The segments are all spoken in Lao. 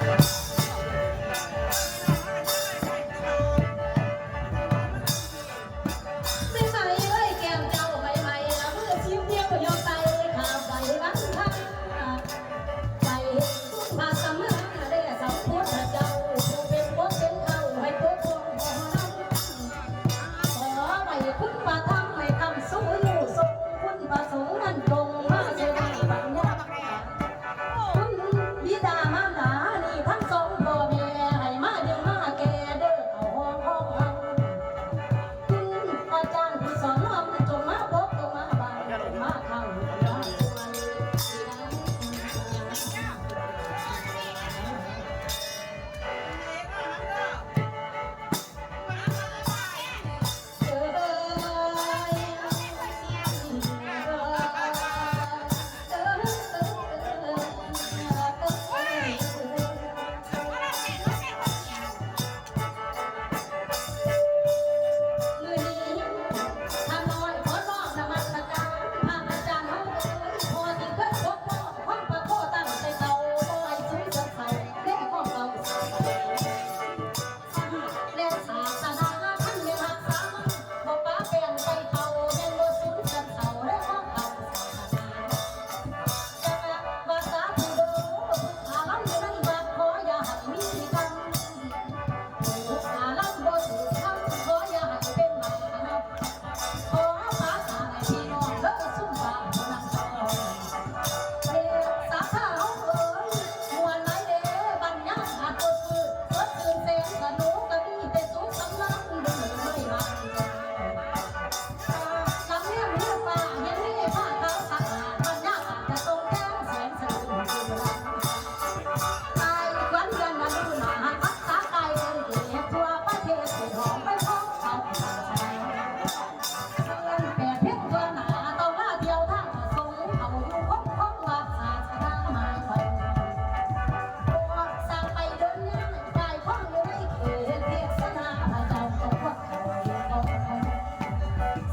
ແມ່ໄມ້ເອີຍ ແກ້ມເຈົ້າໃໝ່ໆ ລະມືຊິບນິ້ວຍ້ອນໄຕ່ຂ້າມໄປວັນທາ ໄປເຫັນຄຸນພະສຳມາ ແລະ ສຳພຸດທະເຈົ້າ ຜູ້ເປັນປົກເປັນເຄົ້າໃຫ້ປົກປ້ອງຂອງເຮົາ ຂໍໄຫວ້ຄຸນພະທຳໃຫ້ຄ້ຳຊູຢູ່ສົງ ຄຸນພະສົງນັ້ນຈົ່ງມາຊ່ວຍໃຫ້ປັນຍາ ຄຸນບິດາມານດານີ້ທັງສອງພໍ່ແມ່ ໃຫ້ມາດຶງມາແກ່ເດີ ເຂົ້າຫ້ອງຂອງເຮົາ ຄຸນອາຈານທີ່ສອນນຳ ຈົ່ງມາປົກ ຈົ່ງມາບານ ຈົ່ງມາຄ້ຳ ມາຊ່ວຍ. ມື້ນີ້ຂ້ານ້ອຍຂໍນ້ອມນະມັດສະການພະອາຈານເຮົາເອີຍ ພໍ່ທີ່ເຄີຍປົກປ້ອງຄວາມພະໂຄຕັ້ງແຕ່ເກົ່າ ບໍ່ໃຫ້ສູນເສື່ອມເສົ້າໃນຄວາມເກົ່າ ແລະ ສາສະໜາ ຄັນແມ່ນຮັກສາມັນ ບໍ່ປະແປງໄປເຂົາ ແມ່ນບໍ່ສູນເສື່ອມເສົ້າໃນຄວາມເກົ່າສາສະໜາ. ຈັກວ່າສາທຸເດີ ອາລຳຢູ່ໃນວັດ ຂໍຢ່າໃຫ້ມີກຳ ອາລຳບໍ່ຖືກທຳ ຂໍຢ່າໃຫ້ເປັນບາບນະ ຂໍພາສາໃຫ້ພີ່ນ້ອງເດີ ຊຸມບ້ານຜູ້ນຳສອງ ເດຊະພາເຮົາເອີຍ ມ່ວນຫຼາຍເດ ບັນຍາກາດສົດຊື່ນ ສົດຊື່ນແສນສະໜູ ກະມີແຕ່ສຸກສຳລານ ເດີເລີຍວ່າ ລຳເລີຍຟ້າເຫັນເມຄາຂາວສະອາດ ບັນຍາກາດຈະສົ່ງແສງສະເຫຼືອງເປັນລາຍ ອາຍຄວັນເດືອນລະດູໜາ ຮັກສາກາຍເປັນເອກ ທົ່ວປະເທດເສດຫອມໄປພ້ອມເຂົາ ເດືອນແປດເພັນທົ່ວໜ້າ ຕ້ອງລາທ່ຽວທາງພະສົງ ເຂົ້າຢູ່ຄົງຄອງວັດສາສະໜາໝາຍໄວ້ ພວກສາໄປເດີນຍາງ ກາຍຄອງຢູ່ໃນເຂດເທດສະໜາ ພະເຈົ້າກໍພວກ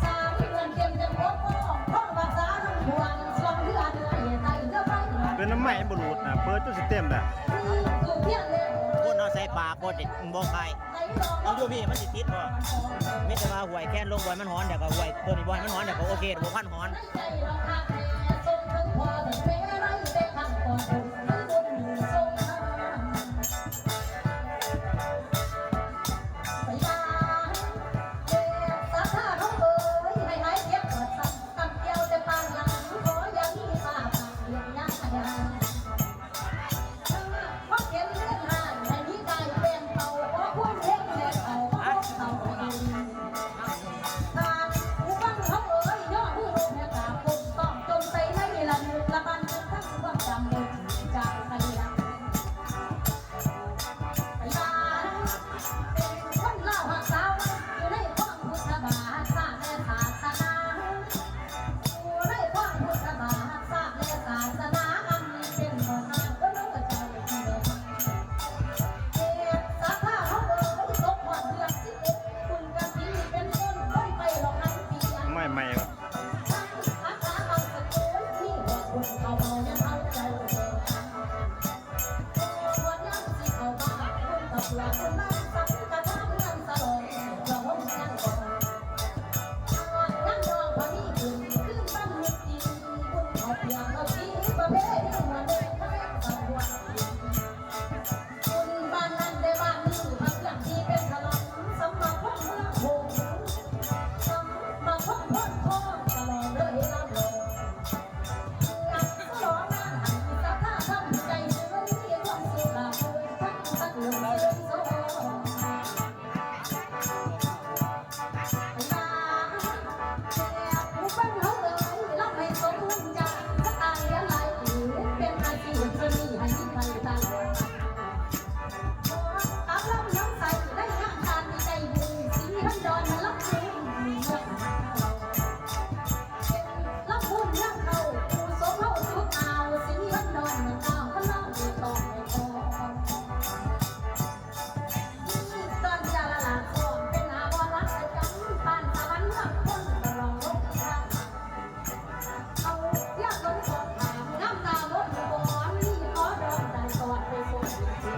ສາມເດືອນເຕັມຈະປົກປ້ອງ ຄອງວັດສານຳພວງ ຊ່ວງເຮືອເດືອເຫດໃຕ້ເຮືອໄຟ ເປັນນ້ຳໄມ້ບໍ່ຫຼູດນະ ເປີດຈົນຊິເຕັມແລ້ວ ຄົນເຮົາໃສ່ປາກບໍ່ຕິດ ບໍ່ຄາຍ ເອົາຢູ່ພີ້ມັນຊິຕິດບໍ່ ມີແຕ່ວ່າຫ້ວຍແຄນລົງ ບໍ່ໃຫ້ມັນຮ້ອນ ດຽວກໍຫ້ວຍໂຕນີ້ ບໍ່ໃຫ້ມັນຮ້ອນ ດຽວກໍໂອເຄ ບໍ່ພັນຮ້ອນ ໃຈເຮົາຄັກແທ້ ສົມເຖິງພໍ່ເຖິງແມ່ ໃນແຕ່ຄັ້ງກ່ອນ ບຸນມີບຸນສົງຄາມ ໄປລາເດຊະພາເຮົາເອີຍ ໃຫ້ຫາຍເຈັບປວດຊ້ຳ ກຳກ່ຽວແຕ່ປາງຫຼັງ ຂໍຢ່າມີປາປາກວຽນຍາຍາ ພວກເຫັນເລື່ອງຮ້າຍ ໃຫ້ມີກາຍແປງເປົ່າ ຂໍຄວາມເຮັງແລະເອົາ ພວກເຂົາໃຫ້ດີ ທ່ານຜູ້ຟັງເຮົາເອີຍ ຍໍມືລົງແລະກາບກົ້ມຕ້ອງ ຈົ່ມໃສ່ໃນລະນຶກລະບັນ ຈົນທັງຄວາມຈຳ ເລີຍຈາກໄປລະ ໄປລາ ເປັນຄົນລາວຮັກສາໄວ້ ຢູ່ໃນຄວາມພຸດທະບາທ ຮັກສາແລະສາສະໜາ ຢູ່ໃນຄວາມພຸດທະບາທ ຮັກສາແລະສາສະໜາ ອັນເປັນບ່ອນຮາກ ເອີ ເຈົ້າທີ່ເດີນທາງ ເຂດສາທາເຮົາເອີຍ ຕົກຮອດເດືອນສິບເອັດ ບຸນກະຖິນເປັນຕົ້ນ ຄົນໄປຫຼອກຫັນເປຍ ໄມ້ໃໝ່ ທັງສາຂາບາງສະກຸນ ມີຮອດບຸນເຂົ້າເມົາ ຍາມເຮົາເຈົ້າເດີນທາງ ຮອດຍາມຊິເຂົ້າບ້ານ ບຸນເຂົ້າເປືອກບຸນມາ ສັງຄະທານເຮືອນສະຫຼອງ ລະຫົງເຮືອນກອງ ງານດອງພະມີບຸນ ຄືນບັນມຸດຈິນ ບຸນເຂົ້າເປືອກເຂົ້າຈີນ ປະເພນີມ່ວນເດີ ທະແຫຼງສຳຮວມ ບຸນບ້ານນັ້ນແດ່ບ້ານນີ້ ພະເຄື່ອງທີ່ເປັນຖະໜົນ ສຳມາຄົມເມືອງໂຂງ ສຳມາຄົມໂພນທອງ ສະຫຼອງເລີຍລຳລອງ ສະຫຼອງງານໃຫ້ສັດທາທຳໃຈ ໃຫ້ມັນມີຄວາມສຸກລາບເລີນ ທັງສັກເລີນເລີນສອງ ມີ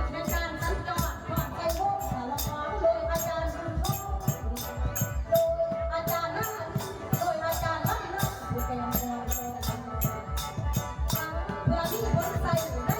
ແຂກການສັນຈອນ ພອດໄຊວົງ ສາລະຄອງ ໂດຍອາຈານບຸນທົງ ໂດຍອາຈານນາ ໂດຍອາຈານວັນນະ ຜູ້ແຕ່ງກ່ອນ ທັງເພື່ອມີຜົນໄຊໃນ